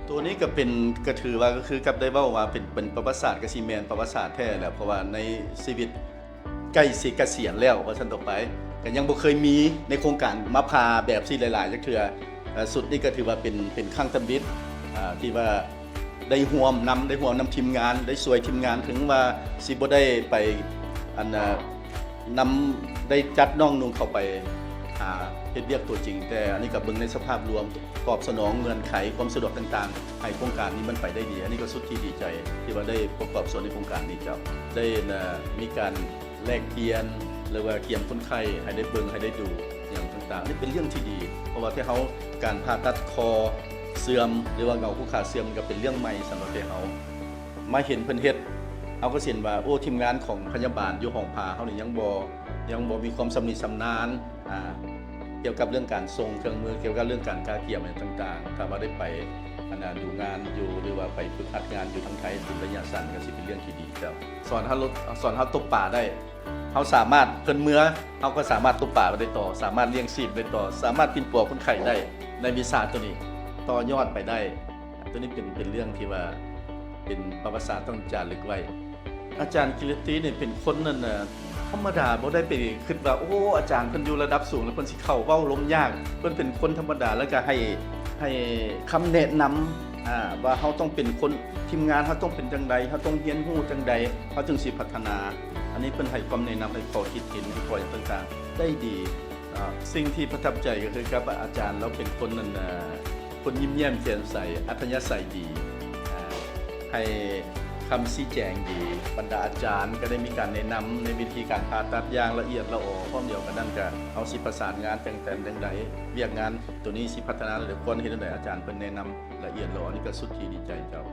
ໂຕນີ້ກໍເປັນ ກໍຖືວ່າ ກໍຄືກັບໄດ້ເວົ້າວ່າເປັນ ເປັນປະຫວັດສາດ ກໍຊິແມ່ນປະຫວັດສາດແທ້ແຫຼະ ເພາະວ່າໃນຊີວິດໃກ້ຊິກະສຽນແລ້ວ ວ່າຊັ້ນຕໍ່ໄປ ກໍຍັງບໍ່ເຄີຍມີໃນໂຄງການມາຜ່າແບບຊີ້ຫຼາຍໆຈັກເທື່ອ. ເອີ ຊຸດນີ້ກໍຖືວ່າເປັນ ເປັນຄັ້ງທຳອິດ ອ່າ ທີ່ວ່າໄດ້ຮ່ວມນຳ ໄດ້ຮ່ວມນຳທີມງານ ໄດ້ຊ່ວຍທີມງານ ເຖິງວ່າຊິບໍ່ໄດ້ໄປ ອັນ ນຳ ໄດ້ຈັດນ້ອງນຸ່ງເຂົ້າໄປຫາເຮັດວຽກຕົວຈິງ, ແຕ່ອັນນີ້ກໍເບິ່ງໃນສະພາບລວມ ຕອບສະໜອງເງື່ອນໄຂຄວາມສະດວກຕ່າງໆ ໃຫ້ໂຄງການນີ້ມັນໄປໄດ້ດີ. ອັນນີ້ກໍສຸດທີ່ດີໃຈທີ່ວ່າໄດ້ປະກອບສ່ວນໃນໂຄງການນີ້ເຈົ້າ. ໄດ້ ເອີ ມີການແລກປ່ຽນ ຫຼືວ່າກຽມຄົນໄຂ້ໃຫ້ໄດ້ເບິ່ງ ໃຫ້ໄດ້ດູຫຍັງຕ່າງໆ. ນີ້ເປັນເລື່ອງທີ່ດີ ເພາະວ່າແຕ່ເຮົາ ການຜ່າຕັດຄໍເສື່ອມ ຫຼືວ່າເຫງົາຄູ່ຂາເສື່ອມ ມັນກໍເປັນເລື່ອງໃໝ່ສຳລັບແຕ່ເຮົາ. ມາເຫັນເພິ່ນເຮັດ ເຮົາກໍຊິເຫັນວ່າ ໂອ້ ທີມງານຂອງພະຍາບານຢູ່ຫ້ອງຜ່າເຮົານີ້ຍັງບໍ່ ຍັງບໍ່ມີຄວາມຊຳນິຊຳນານ ອ່າ ກ່ຽວກັບເລື່ອງການສົ່ງເຄື່ອງມື ກ່ຽວກັບເລື່ອງການກະກຽມຫຍັງຕ່າງໆ. ຖ້າວ່າໄດ້ໄປ ອັນນ່າ ດູງານຢູ່ ຫຼືວ່າໄປຝຶກຫັດງານຢູ່ທາງໄທເປັນໄລຍະສັ້ນ ກໍຊິເປັນເລື່ອງທີ່ດີເຈົ້າ. ສອນເຮົາ ສອນເຮົາຕົກປາໄດ້ ເຮົາສາມາດ ເພິ່ນເມືອ ເຮົາກໍສາມາດຕົກປາໄດ້ຕໍ່ ສາມາດລ້ຽງຊີບໄດ້ຕໍ່ ສາມາດປິ່ນປົວຄົນໄຂ້ໄດ້ ໃນວິຊາໂຕນີ້ ຕໍ່ຍອດໄປໄດ້. ໂຕນີ້ເປັນ ເປັນເລື່ອງທີ່ວ່າເປັນປະຫວັດສາດຕ້ອງຈາລຶກໄວ້. ອາຈານກິລະຕີນີ້ເປັນຄົນນັ້ນນະ ທຳມະດາ ບໍ່ໄດ້ໄປຄິດວ່າ ໂອ້ ອາຈານເພິ່ນຢູ່ລະດັບສູງ ແລ້ວເພິ່ນຊິເຂົ້າເວົ້າລົມຍາກ. ເພິ່ນເປັນຄົນທຳມະດາ ແລ້ວກໍໃຫ້ ໃຫ້ຄຳແນະນຳ ອ່າ ວ່າເຮົາຕ້ອງເປັນຄົນ ທີມງານເຮົາຕ້ອງເປັນຈັ່ງໃດ ເຮົາຕ້ອງຮຽນຮູ້ຈັ່ງໃດ ເຮົາຈຶ່ງຊິພັດທະນາ. ອັນນີ້ເພິ່ນໃຫ້ຄວາມແນະນຳ ໃຫ້ຂໍ້ຄິດເຫັນ ໃຫ້ຂໍ້ຫຍັງຕ່າງໆໄດ້ດີ. ອ່າ ສິ່ງທີ່ປະທັບໃຈກໍຄືກັບອາຈານ ລາວເປັນຄົນນັ້ນ ອ່າ ຄົນຍິ້ມແຍ້ມແຈ່ມໃສ ອັດທະຍາໄສດີ ອ່າ ໃຫ້ຄຳຊີ້ແຈງດີ. ບັນດາອາຈານກໍໄດ້ມີການແນະນຳໃນວິທີການຜ່າຕັດຢ່າງລະອຽດລະອໍ. ພ້ອມດຽວກັນນັ້ນກໍເຮົາຊິປະສານງານແຕ່ງແຕ່ງຈັ່ງໃດ ວຽກງານໂຕນີ້ຊິພັດທະນາ ຫຼືຄວນເຮັດຈັ່ງໃດ ອາຈານເພິ່ນແນະນຳລະອຽດລະອໍ. ອັນນີ້ກໍສຸດທີ່ດີໃຈເຈົ້າ.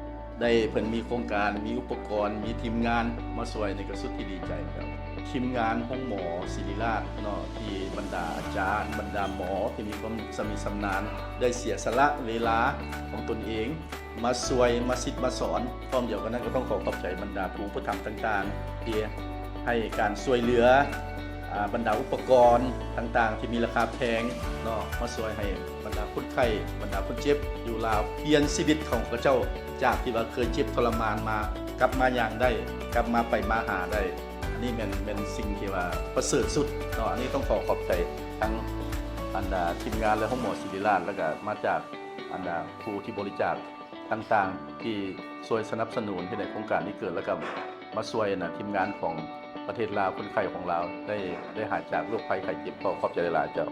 ໄດ້ເພິ່ນມີໂຄງການ ມີອຸປະກອນ ມີທີມງານມາຊ່ວຍ ນີ້ກໍສຸດທີ່ດີໃຈແລ້ວ. ທີມງານໂຮງໝໍສິລິລາດເນາະ ທີ່ບັນດາອາຈານ ບັນດາໝໍທີ່ມີຄວາມຊຳນິຊຳນານ ໄດ້ເສຍສະຫຼະເວລາຂອງຕົນເອງມາຊ່ວຍ ມາສິດມາສອນ. ພ້ອມດຽວກັນນັ້ນກໍຕ້ອງຂໍຂອບໃຈບັນດາຜູ້ອຸປະຖຳຕ່າງໆ ທີ່ໃຫ້ການຊ່ວຍເຫຼືອ ອ່າ ບັນດາອຸປະກອນຕ່າງໆ ທີ່ມີລາຄາແພງເນາະ ມາຊ່ວຍໃຫ້ບັນດາຄົນໄຂ້ ບັນດາຄົນເຈັບຢູ່ລາວ ປ່ຽນຊີວິດຂອງເຂົາເຈົ້າ ຈາກທີ່ວ່າເຄີຍເຈັບທໍລະມານມາ ກັບມາຍ່າງໄດ້ ກັບມາໄປມາຫາໄດ້. ອັນນີ້ແມ່ນ ແມ່ນສິ່ງທີ່ວ່າປະເສີດສຸດເນາະ. ອັນນີ້ຕ້ອງຂໍຂອບໃຈທັງ ອັນ ອ່າ ທີມງານ ແລະ ໂຮງໝໍສິລິລາດ ແລ້ວກະມາຈາກ ອັນ ອ່າ ຜູ້ທີ່ບໍລິຈາກ ຕ່າງໆ ທີ່ຊ່ວຍສະໜັບສະໜູນເຮັດໃຫ້ໂຄງການນີ້ເກີດ ແລ້ວກໍມາຊ່ວຍ ອັນນ ທີມງານຂອງປະເທດລາວ ຄົນໄຂ້ຂອງລາວ ໄດ້ ໄດ້ຫາຍຈາກໂລກໄພໄຂ້ເຈັບ. ຂໍຂອບໃຈຫຼາຍໆ ເຈົ້າ.